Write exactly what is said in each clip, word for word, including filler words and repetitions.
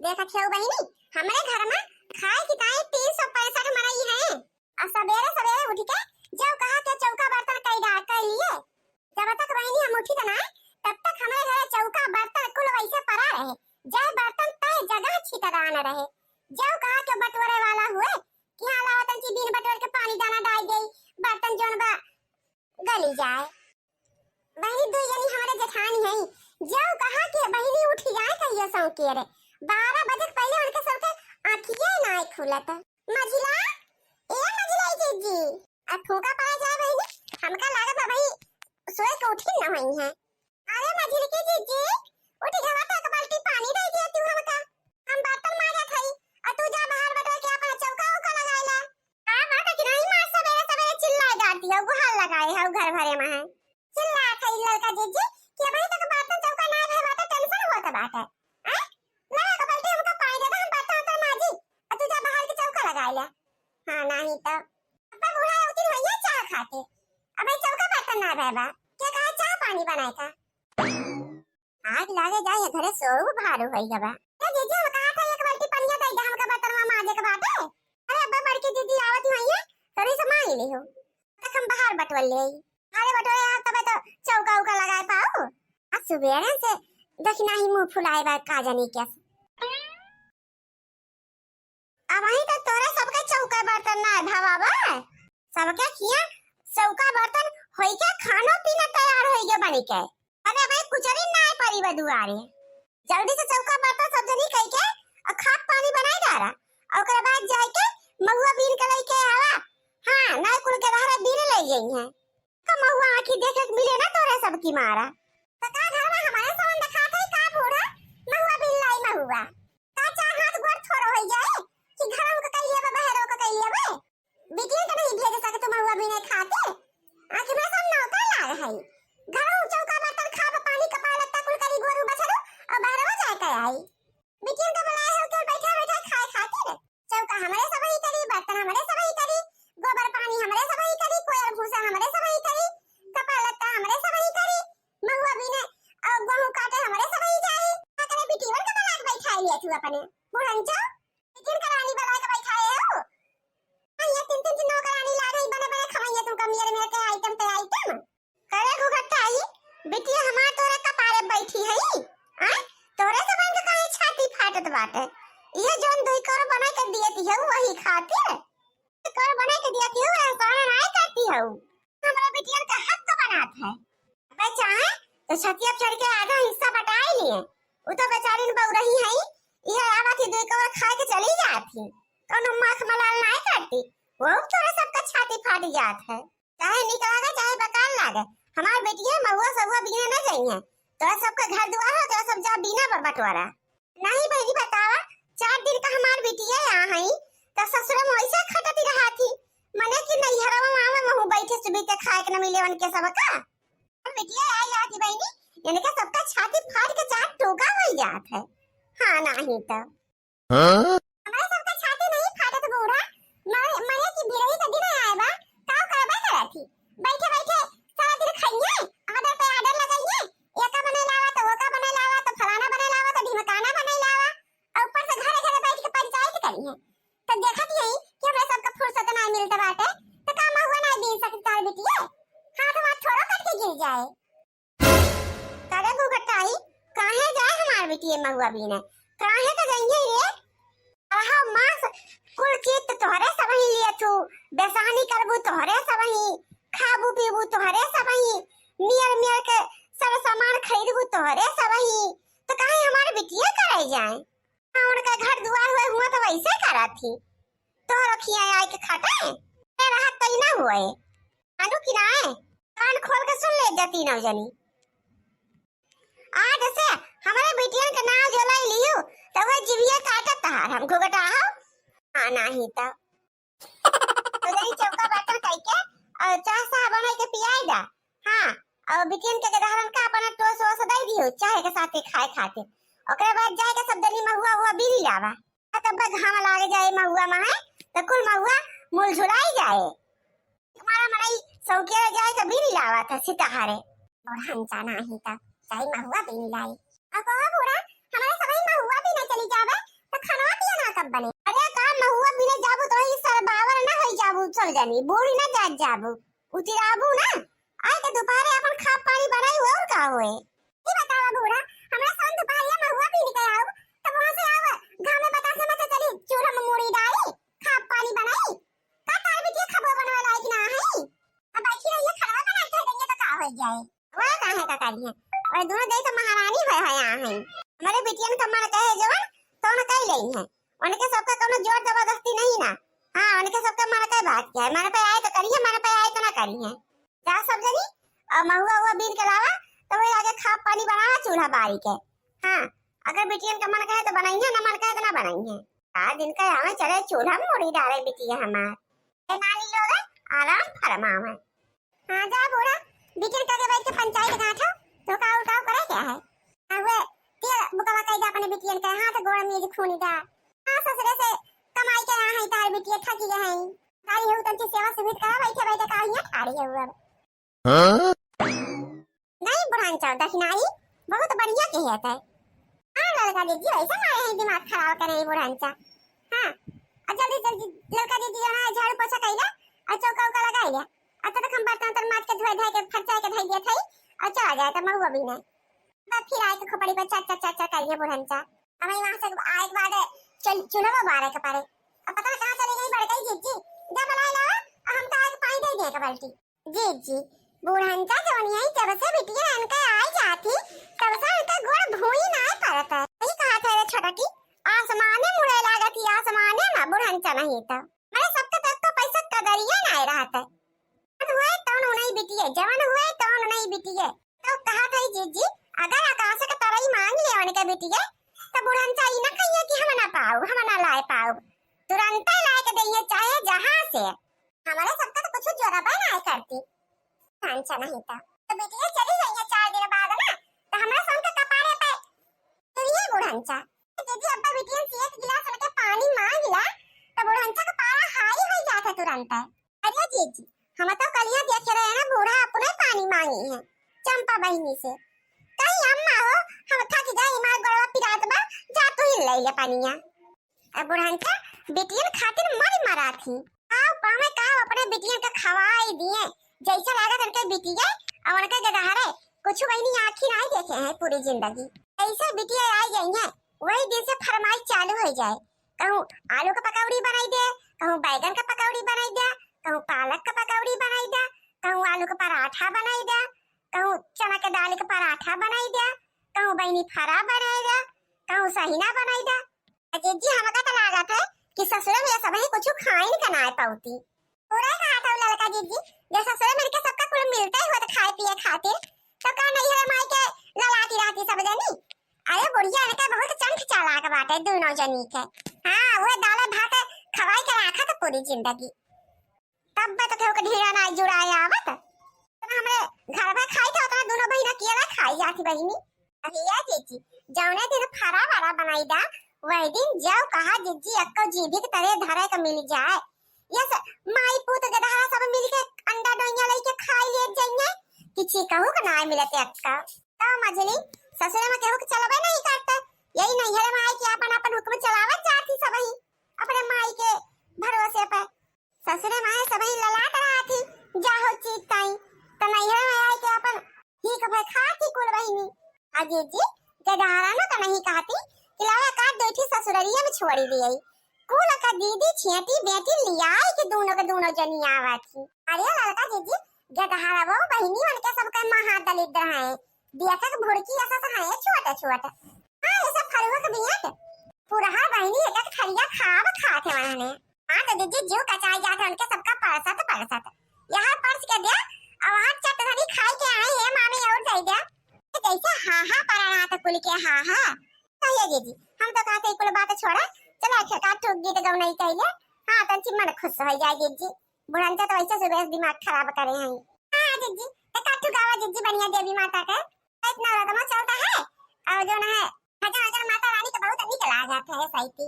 देखत हऊ बहिनी, हमरे घर मा खाए की ताई तीन सौ पैंसठ मनई हैं। आ सबेरे सबेरे उठ के जउ कहा के चौका बर्तन कई डार, कई लिए। जब तक बहिनी हम उठी त ना, तब तक हमरे घरे चौका बर्तन कुल वैसे परा रहे। जय बर्तन तय जगह छितरान रहे। जउ कहा के बटोरे वाला हुए कि हाँ, लावा तनी बीन बटोर के पानी दाना डाल देई, बर्तन जौन बा गली जाए। बहिनी दुई जनी हमरे जेठानी हई, जउ कहा के बहिनी उठी जाए कहियो सौंकेरे। बारह बजे के पहिले उनके सबके आँखिये नाई खुलत। मझिला, ए मझिला जीजी, आ फूंका पड़ा जाए बहिनी, हमका लागत बा भाई सोए के उठी न होई है। अरे मझिलकी जीजी, उठी घवा त एक बाल्टी पानी दे दिया तू हमका, हम बर्तन माजत हई, और तू जा बाहर बटोर के अपन चौका उका लगाए ला। का बात है कि नहीं माँ, सबेरे सबेरे चिल्लाए डांटी है, गुहार लगाए है घर भरे में है। चिल्लात है लड़का जीजी कि अबहीं तक बर्तन चौका ना भए बाटे, टेंशन होत बाटे। हैं? लगा के बाल्टी हमका पानी दे दे, हम बर्तन उर्तन माजी, और तू जा बाहर के चौका लगाए ले। हाँ, नहीं तो। अब्बा बूढ़ा उतिन होइए चाह खाते, अबहीं चौका बर्तन ना भए बा, के कहा चाह पानी बनाए का? आग लागे जाए, ये घरे सोऊ भारू होई गवा। ए जीजी, हम कहा था एक बाल्टी पनिया दे दे, हमका बर्तनवा माजे के बाटे। अरे अब्बा बड़की दीदी आवत होइए, तोरी से मांग ले हो। तक हम बाहर बटोर ले आई। अरे बटोरे यार, तबे तो चौका उका लगाए पाऊ। आज सुबेरे से देखी नाही मुंह फुलाए बा का जानी क्या। अबहीं तो तोरे सबके चौका बर्तन ना भवा बा। सबके किहाँ चौका बर्तन होई के खानो पीना तैयार होई के बनी के। अरे भाई कुचरी ना परी बा दुआरे। जल्दी से चौका बर्तन सब जनी कई के और खात पानी बनाई डारा। और ओकरे बाद जाए के महुआ बीन के लई के आवा। हाँ, नए कुल के रहरे बीन ले गई हैं। का महुआ आँखी देखे के मिले ना तोरे सब की मारा। तो का घर में हमारे सवन दिखात है का बूढ़ा? महुआ बीन लाई महुआ। का चार हाथ गोड़ थोड़ो होई जाए कि घरों के कई लेबे, बहरों के कई लेबे? बिटिया के नहीं भेज सके तो महुआ बीने खाते? आँखी में सब नौकर लाग है। घरों चौका बर्तन खाब, पानी कपड़ा लत्ता कुल करी गोरू बछरू और बहरवा जाए के आई। बिटिया के बुलाए हो के बैठा बैठा खाए खातिर। चौका हमरे सबही करी, बर्तन हमरे सबही करी, गोबर पानी हमरे सबही करी, कोयर भूसा हमरे सबही करी, कपड़ा लत्ता हमरे सबही करी, महुआ बीने और गेहूं काटे हमरे सबही जाई। का करे बिटियन के बना के बैठाई लिया तू अपने बुढ़न चौ, बिटियन के रानी बना के बैठाए हो। हाँ, ये तीन तीन नौकरानी लाग गई बने बने खवैया तू का मेरे मेरे के आइटम पे आइटम। करे घुघटाई, बिटिया हमार तोरे कपारे बैठी है, आय? तोरे सबन के काहे छाती फाटत बाटे? ये जौन दुई करोड़ बना के दियती है, वही खातिर? दुई करोड़ बना के दियती है, एहसान नाय करती है। हमरा बिटियन का हक तो बनात है। अबे चाहे तो छतिया चढ़ के आधा हिस्सा बटाई लिए। उ तो बेचारी बउरही है, ये आवत ही दुई करोड़ खाए के चली जात ही। कौनो मख मलाल नाय करती, वो तोरे सबका छाती फाट जात है। चाहे नीक लागे, चाहे बेकार लागे, हमार बेटिया महुआ सहुआ बीने न जइहें। तोरा सबका घर दुआर हो, तोरा सब जा बीना ब-, बटोरा। नहीं बहिनी बतावा, चार दिन का हमार बेटिया यहाँ है, त ससुर में वैसे खटती रहा थी, मने कि नैहरवा में आवे, महू बैठे सुबीते खाए के न मिले उनके सबका। और बेटिया आई जाती बहिनी, इनके सबका छाती फाट के चार टोका हो जात है। हाँ, नहीं तो। हाँ? हमारे सबका छाती नहीं फाटत बूढ़ा, मने, मने की भिड़ही के दिन आए बा, का करबे करत ही। बैठे बैठे सारा दिन खइए, order पे order लगाइए, एका बने लावा तो ओका बने लावा तो फलाना बने लावा तो ढिमकाना बने लावा, और ऊपर से घरे घरे बैठ के पंचायत करिए। तो देखत यही कि हमरा सबका फुर्सत ना मिलत बाटे, तो का महुआ ना बीन सकत तार बिटिए, हाथ वाथ थोड़ो कट के गिर जाए। करे घुघटाई, काहे जाए हमार बिटिया महुआ बीने? काहे के जइहे रे? आहा मास कुल चीज तो तोहरे सबही लिए तू, बेसानी करबू तोहरे सबही, खाबू पीबू तोहरे सबही, मियर मियर के सब सामान खरीदबू तोहरे सबही, तो काहे हमार बिटिया करे जाए? हाँ, उनका घर दुआर हुए हुआ तो वैसे करत ही। तोहरो खिया आए के खटे, ए रहत तई ना हुए। आलू किनाए, कान खोल के सुन ले जा तीनों जनी। आज से हमरे बिटियन के नाम जो लाई लियो, तो वह जिभिया काटत तहार हम घुघटा हो। हाँ, नाही तो। तो जनी चौका बर्तन कई के और चाह साह बनाई के पियाई दा। हाँ, और बिटियन के गदहरन का अपना टोस वोस दे दियो, चाय के साथे खाए खातिर। ओकरे बाद जाए के सब जनी महुआ हुआ बीरी लावा। तब घाम लाग जाए महुआ में, तो कुल महुआ मुलझुलाई जाए। हमारा मड़ई सौकिया जाए तो बीरी लावा था सिताहारे। और हम जाना ही था, जाई महुआ बीरी लाई। अब कहो बूढ़ा, हमारे सबही महुआ बीने चली जावे, बने। अरे का महुआ बीने जाबू तो ई सरबावर ना होई जाबू, सब जनी बूढ़ी ना जात जाबू, उतिराबू ना। आए के दोपहरे अपन खा पानी बनाई और का होए। ई बतावा बूढ़ा, हमरा संग दोपहरिया महुआ बीन के आऊ, तब वहां से आव, घाम में बतासे में तो चली चूल्हा में मूड़ी डाली, खा पानी बनाई। का तार बिटिया खबो बनवे लायक ना है? अब बैठी रहिए, खड़वा बना के देंगे तो का हो जाए? वह काहे का करिए? वह दोनों दे तो महारानी होए है यहाँ है। हमारे बिटियन का मन कहे जवन, तो न कह लेई है। उनके सबका कोनो जोर जबरदस्ती नहीं ना। हाँ, उनके सबका मन के बात क्या है? मन पे आए तो करिए, मन पे आए तो ना करिए। जा सब जनी, और महुआ हुआ बीन के लावा, तो वही आगे खा पानी बनावा चूल्हा बारी के। हाँ, अगर बिटियन का मन कहे तो बनाइए, ना मन कहे तो ना बनाइए। का दिन का आवे चले चूल्हा में मूड़ी डाले बिटिया हमार। ए नानी लोग, आराम फरमावे। हाँ जा बूढ़ा, बिटियन का के बैठ के पंचायत गांठो, तो का उल्टा करे क्या है? हाँ, वे तेल बुकवा कई जा अपने बिटियन का, हाथ गोड़ मीज खूनी दा। हाँ, ससुरे से कमाई के यहाँ है तार बिटिया, थकी गए हैं। तारी हो तंची सेवा सुविध करा, बैठे बैठे का हियाँ ठाड़ी है अब। हाँ? नहीं बुढ़ान चाव दखिनाई, बहुत बढ़िया के है तै। हाँ ललका दीदी, ऐसे मारे हैं दिमाग खराब करे हैं बुढ़ान चा। हाँ, और जल्दी जल्दी ललका दीदी जो है झाड़ू पोछा कइला और चौका उका लगाई ले। और तब तक हम बर्तन उर्तन माज के धोए धाए के फरचाए के धई दिया था और चला जाए तो महुआ बीने। तब फिर आए के खोपड़ी पर चर चर चर चर करिए बुढ़ान चा। हमें वहाँ से आए के बाद चल चूल्हा बारे के पड़े। अब पता ना कहाँ चली गई बड़कई जीजी। जा बुलाए लावा, और हम तो आए के पानी दे दिए के बाल्टी। जीजी, बुढ़न चा जौन यही जब से बिटिया इनके आई जाती, तब से इनका गोड़ भूई नाय परत है। यही कहा थे रे छोटकी, आसमाने मुड़े लागत ही, आसमाने ना बुढ़न चा नहीं तो। अरे सबके तो एको पैसा कदरिए नाय रहत है। जवन हुए तौन उनई बिटिए, जवन हुए तौन उनई बिटिए। तो कहा थे जीजी, अगर आकाश के तरई मांग ले उनके बिटिए, तो बुढ़न चा ई ना कहिए कि हम ना पाऊ, हम ना लाए पाऊ। तुरंते लाए के दइए चाहे जहाँ से। हमारे सबका तो कुछ जरूरत ना है करती। अच्छा नहीं तो। तो बिटिया चली गई है चार दिन बाद ना, तो हमरा सन के कपारे पे तुरिए बुढ़ंचा। दीदी अब्बा बिटियन से एक गिलास लेके पानी मांग ला, तो बुढ़ंचा का पारा हाई हो जाता तुरंत। अरे जीजी, हम तो कलिया देखे रहे ना, बूढ़ा अपने पानी मांगी है चंपा बहिनी से। कहीं अम्मा हो, हम थक गए, हमार गोड़वा पिरात बा, जा तू ही ले ले पानिया। अब बुढ़ंचा बिटियन खातिर मर मरा थी। आओ पावे का अपने बिटियन का खवाई दिए, जैसे लागत उनके बिटिया और उनके गदहरे कुछ बहिनी आँखी नहीं देखे हैं पूरी जिंदगी। ऐसे बिटिया आई गई हैं, वही दिन से फरमाइश चालू हो जाए। कहूँ आलू का पकौड़ी बनाई दे, कहूँ बैगन का पकौड़ी बनाई दे, कहूँ पालक का पकौड़ी बनाई दे, कहूँ आलू का पराठा बनाई दे, कहूँ चना के दाल का पराठा बनाई दे, कहूँ बहिनी फरा बनाई दे, कहूँ सहिना बनाई दे। अ जीजी, हमका तो लागत है कि ससुरे में ये सबही कुछ खाइन का नाय पौती। पूरा कहा था ललका जीजी, जे ससुरे में इनके सबका कुल मिलते ही होत खाए पिए खातिर, तो का नैहर माई के ललाटी रहती सब जनी? अरे बुढ़िया इनके बहुत चंट चालाक बाटे दोनों जनी के। हाँ, वो दाल भात खवाई के राखा तो पूरी जिंदगी। तब मैं तो केहू के ढीला ना जुड़ाए आवत। तब हमरे घर में खाई था, उतना दोनों बहिना अकेला खाई जाती बहिनी। अहिया जीजी, जौने दिन फरा वरा बनाई दा, वही दिन जाओ कहा जीजी, अक्को जीभी के तरे धरे के मिल जाए। यस, माई पूत गदहा सब मिल के अंडा डोइया लेके खाई ले जाइए, किसी कहू के ना मिलते अक्का। तो मझली, ससुरे में केहू के चलबे नहीं करते, यही नैहर में आए के अपन अपन हुक्म चलावत जाती सबही, अपने माई के भरोसे पे। ससुरे माए सबही ललाट रहा थी, जाहो चीत ताई, त नैहर में आए के अपन ही कभे खा थी कुल बहिनी। अ जीजी, गदहारा न त नहीं कहती कि लावा का दो ठी ससुररिया में छोड़ी दिए। कुल का दीदी छियती बेटी लियाई के दोनों के दोनों जनी आवा थी। अरे ललका जीजी, गदहारा वो बहिनी उनके सबके महा दलिद्र हैं। देखक भुड़की असा सा है छोट छोट। हाँ, ये सब फरुआ के बियट। पुरहा बहिनी एक एक थरिया खाब खात है वहने। हाँ, तो दीदी जीव कचाई जात है उनके सबका परसत परसत। यहाँ परस के दे, और वहाँ चट धरी खाई के आई है मामी और दे दे। तो कैसे हाँ हाँ परा रहा था कुल के हाँ हाँ। तो ये दीदी, हम तो कहते कुल बात छोड़ा, चला एक ठेका ठुक गीत गौनई कैले। हाँ, तंची मन खुश हो जाए दीदी। बुढ़ंचा तो वैसे सुबह से दिमाग खराब करे हैं। हाँ जीजी, एक आध ठो गावा जीजी बढ़िया देवी माता के। इतना रतमा चलता है और जो ना है भजन वजन माता रानी के बहुत निक लागत है सैती।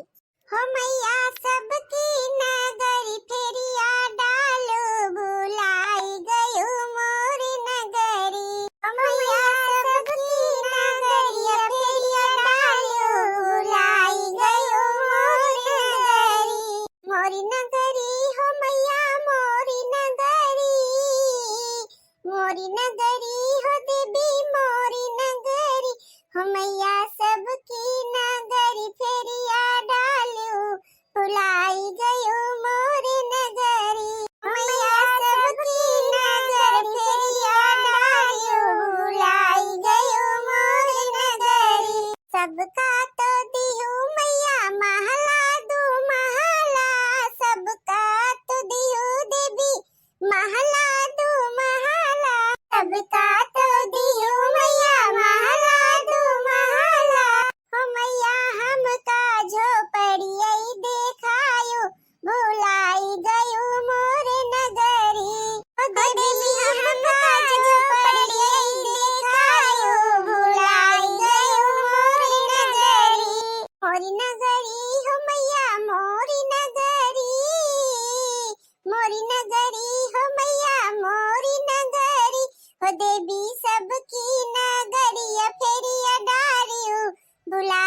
हो मैया सबकी नगरी फेरिया डालो, बुलाई गयो मोर नगरी। हो मैया सबकी नगरिया फेरिया डालो, बुलाई गयो मोर नगरी हो मैया मोरी नगरी, मोरी नगरी हो मैया मोरी नगरी, हो देवी सबकी नगरी, फेरिया डारियो बुला